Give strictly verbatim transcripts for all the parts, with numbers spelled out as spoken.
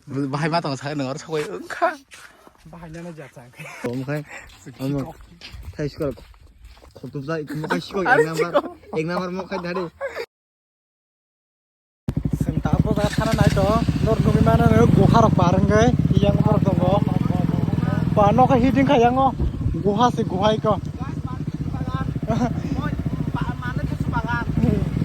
Bahai ma tong sa nang aro sokoi wngkha. Bahai nana jat sa wngkha. Omo khai. Omo. Thai sikol. Khotop jai, mo khai sikol ek number. Ek number mo khai dhari. Seng ta bo jaga thana nai to. Nor nugui mana no guha rok par wngkhe. Yang nor tongo. Ba no khai hiding khai yango. Guha se guha iko. Guys, manui thaichuk bagan. Moi ba-, manui thaichuk bagan.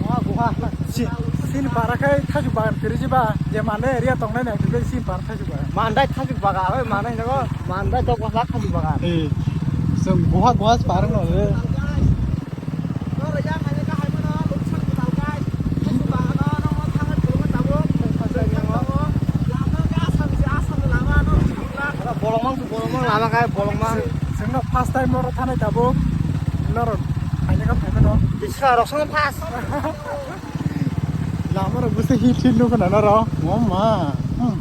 Oh, guha. Si-, sini para khai thaichuk bagan kiri jiba. Je manui area tongnai nai, tei sini para thaichuk bagan. Mandai thaichuk bagan, oi manai nogo. Mandai to kosa thaichuk bagan. Eh, song guha guha se para no le. Guys, noro yang hanya kahai mano, luksan kenal, guys. Thaichuk bagan no, no, no, thangai, thangai, tabuk. Thaichuk bagan no. Lama ke asam si asam lama no. Ora bolongmang tu bolongmang lama kai bolongmang. Sengno first time oro thanai tabuk. Norok phaina ka phaima no. Bisra rok song pas. Lama rok bwsai hit hit nukho na norok. Mama. Hmm.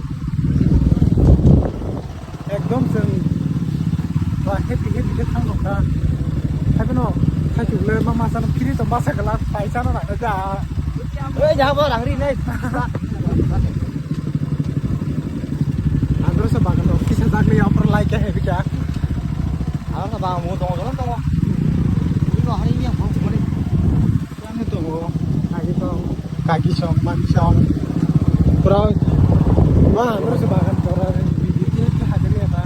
Ekdom chwng ba happy happy khe thang rok kha. Haibano thaichuk le mama sana kiri to masa kala paisa no na ja. Oi ja bo rang ri nai. Andro sa bagan rok kisa jak le upor like khe happy kya. Ang sa ba mo tong tong tong. Ini lo hari ini yang mau kembali. Yang itu. Kaki song. Kaki song, maki song. Pura. Wah, andro sa bagan tora. Bibir khe khe hajar ya ta.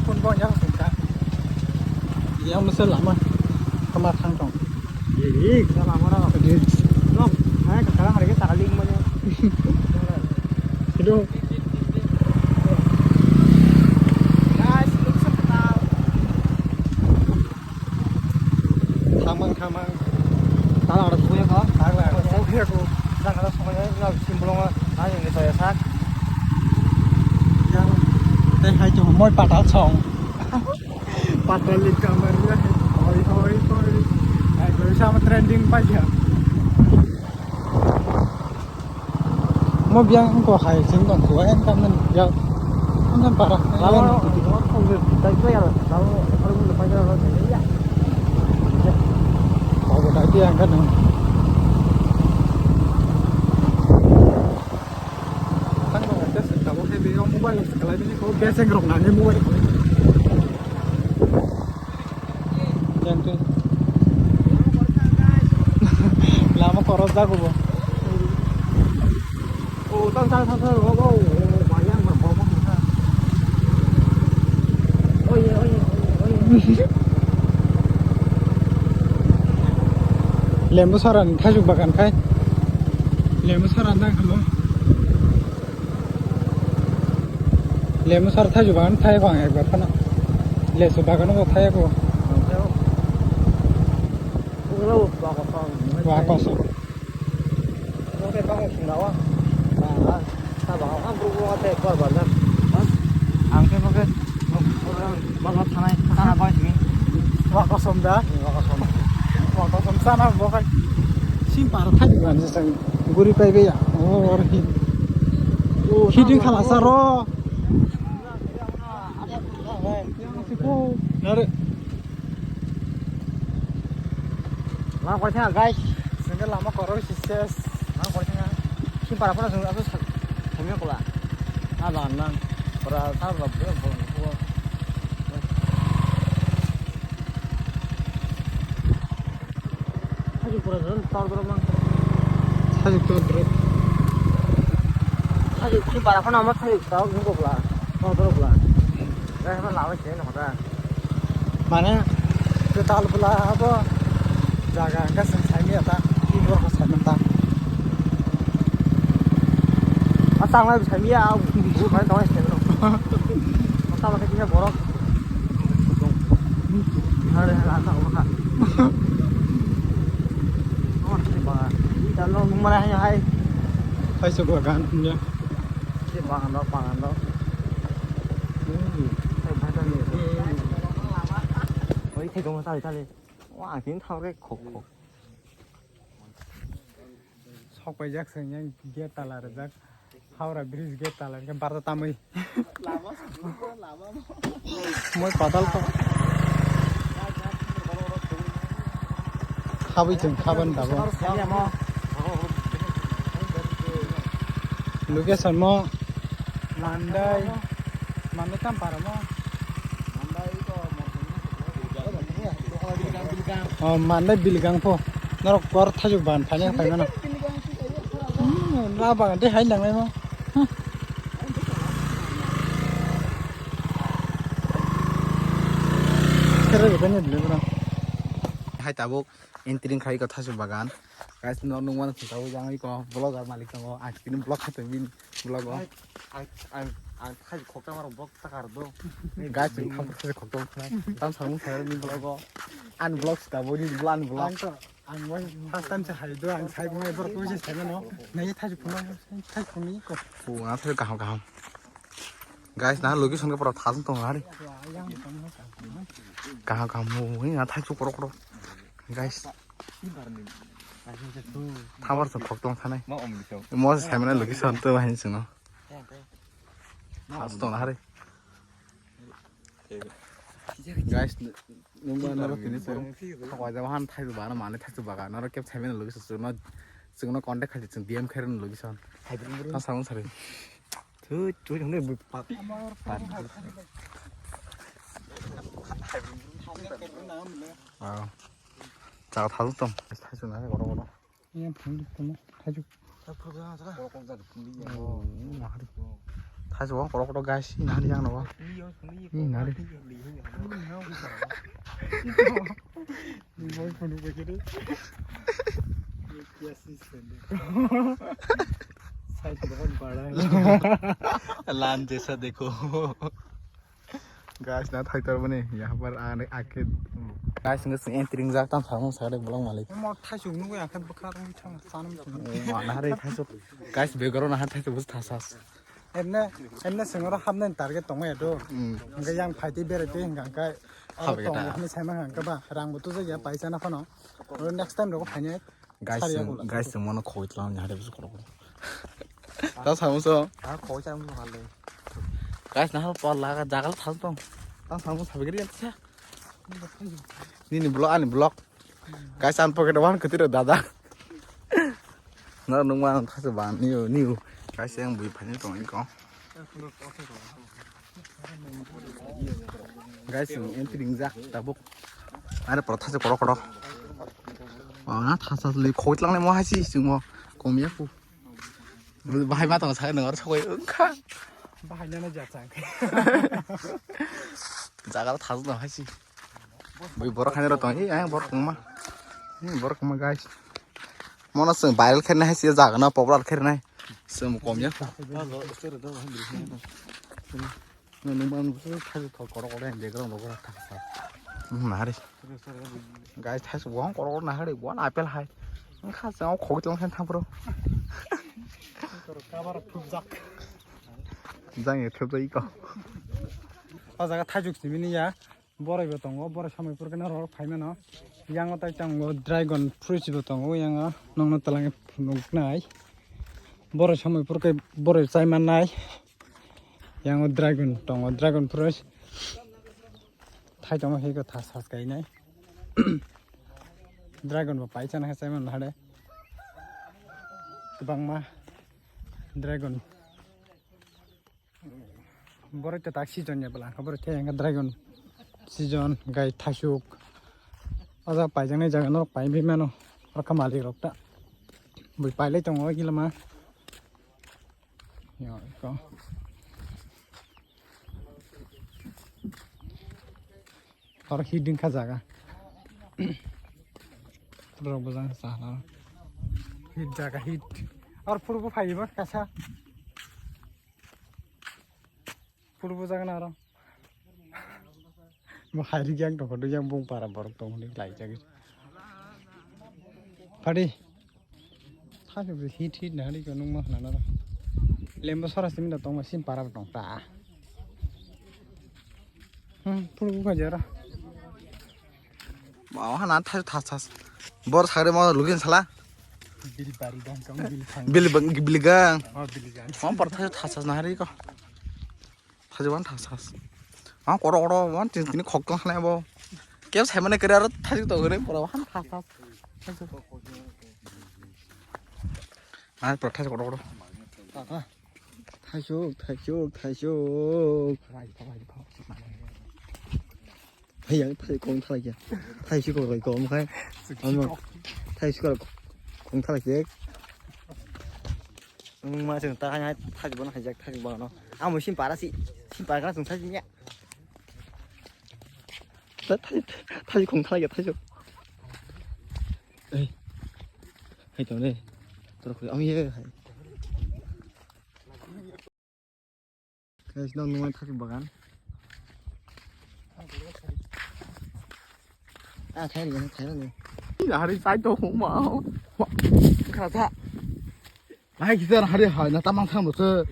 Phone bo yang sengka. Yang masa lama. Kemar thang tong. Ih, salah mana? Di. Nok, hai kakala hari kita kali mana? Itu. Guys, look sa kenal. Thamang, thamang. Tala ada suya ko? Tala ada suya ko. Jaga ada suya, na simbolong, na yang saya sak. Yang teh hai tu moi patal song. Patali kamar ya. Hoi, hoi, hoi. Ai, goi sama trending pa ya. Mo biang ko hai sing dong ko en kam nan ya. An kan para. Lawa, lawa, kong de, dai ko ya, lawa, kalau mau lepas jalan, ya. Ko dai dia kan. Tang dong aja sih, kamu kayak dia mobile sekolah ini kok biasa ngerok nanya mobile. Jangan tuh. Lama koros jago bo. Oh, tang tang tang tang, oh, oh, oh, bayang mah, bayang mah. Oh iya, oh iya, oh iya, oh iya. Lembu saran thaichuk bagan khai. Lembu saran dang khalo. Lembu sar thaichuk bagan thai bang ekbar khana. Lesu bagan bo thai ko. Wa koso. Ang khe bo khe bangla thanai, thana bai simi. Wa kosom da? Wa kosom. Wa kosom sana bo khai. Sim par thai di ban sang guri pai be ya. Oh, or hi. Hiding khala saro. Nare. Lama koi thang, guys. Sengke lama koroi si ses. Lama koi thang. Sim para pura sung asu sami kola. Ah, bang nang. Para sa ba bu bu. Thajik pura tor tor mang. Thajik tor tor. Thajik si para phano ama thajik tao nungkukla. Tor tor bla. Rai hama lama se no da. Mane, kwtal bwla abo jaga hwnkhe chwng saimanya ta, tini borok saimanta. A tanglai saimanya, a buphai tongnai saimano. Tamo khe kisa borok. Hare hare asa oro kha. Oro se ba. Ita no nung mana hai hai. Hai se gua gan punya. Se bagan rok, bagan rok. Oi, thai tong tali tali. Wa, ang tin thang re khok khok. Sok paijak se yang gate tala rejak. Howrah Bridge gate tala ke barta tamui. Lama se, lama mo. Moi patal to. Khabui chwng khaban dabo. Location mo. Mandai, mandai tam paramo. Oh, mandai bilgang po. Norok kor thaju ban phai phai mano. Hmm, la bagan de hai nang mo. Kere bani bile bro. Hai tabuk entering khai ko thaju bagan. Guys, no nung mano thaju jang ko vlogger malik tongo. Ang tini vlog khato bin vlog o. Ang, ang, ang thai khoktam aro bok takar do. Guys, ang thai khoktam khnai. Tam samung thai ni vlog o. An vlog sta bo ni vlog, an vlog. Ang to, ang wai first time sa hai do, ang sai bo ever ko se sai no. Nai thai phun, thai phun ni ko. Pu na thai kaham kaham. Guys, na location ko pura thas tong hari. Yang tong no ka. Kaham kaham mo ni na thai chu koro koro. Guys. Thamar sa khoktam khanai. Mo sai mana location to hin sino. Khas tong hari. Guys, nungba naro tini se. Khokoi jabo han thai ba na mane thai ba ga naro kep thai mena logi sunu. Sunu contact khai sunu D M khairun logi san. Thai brum brum. Ta samung sari. Tu tu jong ne bu pa. Ah. Cha thal tong. Thai sunu na goro goro. Yang phung di tongmo, thaichuk. Thaichuk. Thaichuk ang korok korok guys, ini hari yang nawa. Ini hari. Lam jesa dekho. Guys, na thai tor bani, yaha par ane ake. Guys, nge sing entering jak tam samung sare bolong malik. Mo thaichuk nugui akhe bwkha rung thang sanam. Ma na hari thaichuk. Guys, background na hari thaichuk bus thasas. Emne, emne singora hamne target tong ya do. Hmm. Nge yang phai ti bere ti hingka kai. Habe tong keta. Ni sai ma hingka ba, rang butu jak ya paisa na phano. Next time rogo phai nai. Guys, chwng, guys, chwng mono khogwi tlang ni hare bwswk korok. Ta samu so. Ah, khogwi tlang ni hale. Guys, nahal pal laga jagal thal tong. Ta samu sabi gari sa. Nini vlog, ani vlog. Guys, an pocket one kutiro dada. Na nung ma thasa ban niu niu. Guys, yang bui phani tong iko. Guys, entry ringjak tabuk. Are pro thasa korok korok. Oh, na thasa le khoi tlang le mo hasi simo. Kom ya ku. Bahai ma tong sa nang or sokoi wngkha. Bahai nana jak chang. Jaga thasa no hasi. Bui borok hani ro tong. Eh, borok ma. Borok ma guys. Mono chwng viral khainai hai se jaga no popular khainai. Chwng kom ya. Nung man thai thok korok korok background rok thak sa. Hmm, nahari. Guys, thai wang korok nahari wan apple hai. Kha chang khok tong khan thang pro. Cover thup jak. Jang e thup jak iko. O jaga thaijuk simi ni ya. Boroi bo tongo, boroi somoi pore khe norok phai mano. Yang o tai tongo dragon fruits bo tongo, yang o nokno twlang phunuknai. Boroi somoi pore khe boroi chai mannai. Yang o dragon tongo, dragon fruits. Thai tongo, hiko tha sas kainai. Dragon bo pai chana khe chai manna hade. Kwbangma dragon. Borok ta tak season ya bwla, borok te yang dragon season, gai thasuk. Aja paijak nai jaga norok pai bi mano. Oro kha malik rok ta. Bui pai lai tongo gila ma. Yo, iko. Oro hit ding kha jaga. Rok bujang sa na. Hit jaga hit. Oro phuru bo phai ba kasa. Phuru bo jaga na oro. Bo hai ri yang tong kho yang bung para borok tong ni lai jagi. Padi. Thani bo hit hit na hari ko nung ma khna na. Lembo sora sim da tong ma sim para tong ta. Hmm, phuru bu kha jara. Ma ha na thai thas thas. Bor sagre ma lugin sala. Bil bari gang kang bil thang. Bil bang bil gang. Oh, bil gang. Ma por thas thas thas na hari ko. Thajwk thas thas. Ma koro koro ma tin tin khok tong khlai bo. Kep sai mane kare aro thajwk to gre pora han thas thas. Thajwk. Ma pora thas koro koro. Tata. Thaisuk, thaisuk, thaisuk. Hayang thai kong thai ya. Thaisuk kong kong khai. Ano. Thaisuk kong thai ya. Ang ma sing ta hai thai bon hai jak thai bon no. Amo sim para si. Sim para ka sung thai ya. Thai thai kong thai ya thaisuk. Ei. Hai to ne. Tor khui ang ye hai. Guys, no nungmani thasi bagan. Ah, khai ri, khai ri. Hari sai to huma. Khara sa. Hai kita hari hai na tamang thang bose.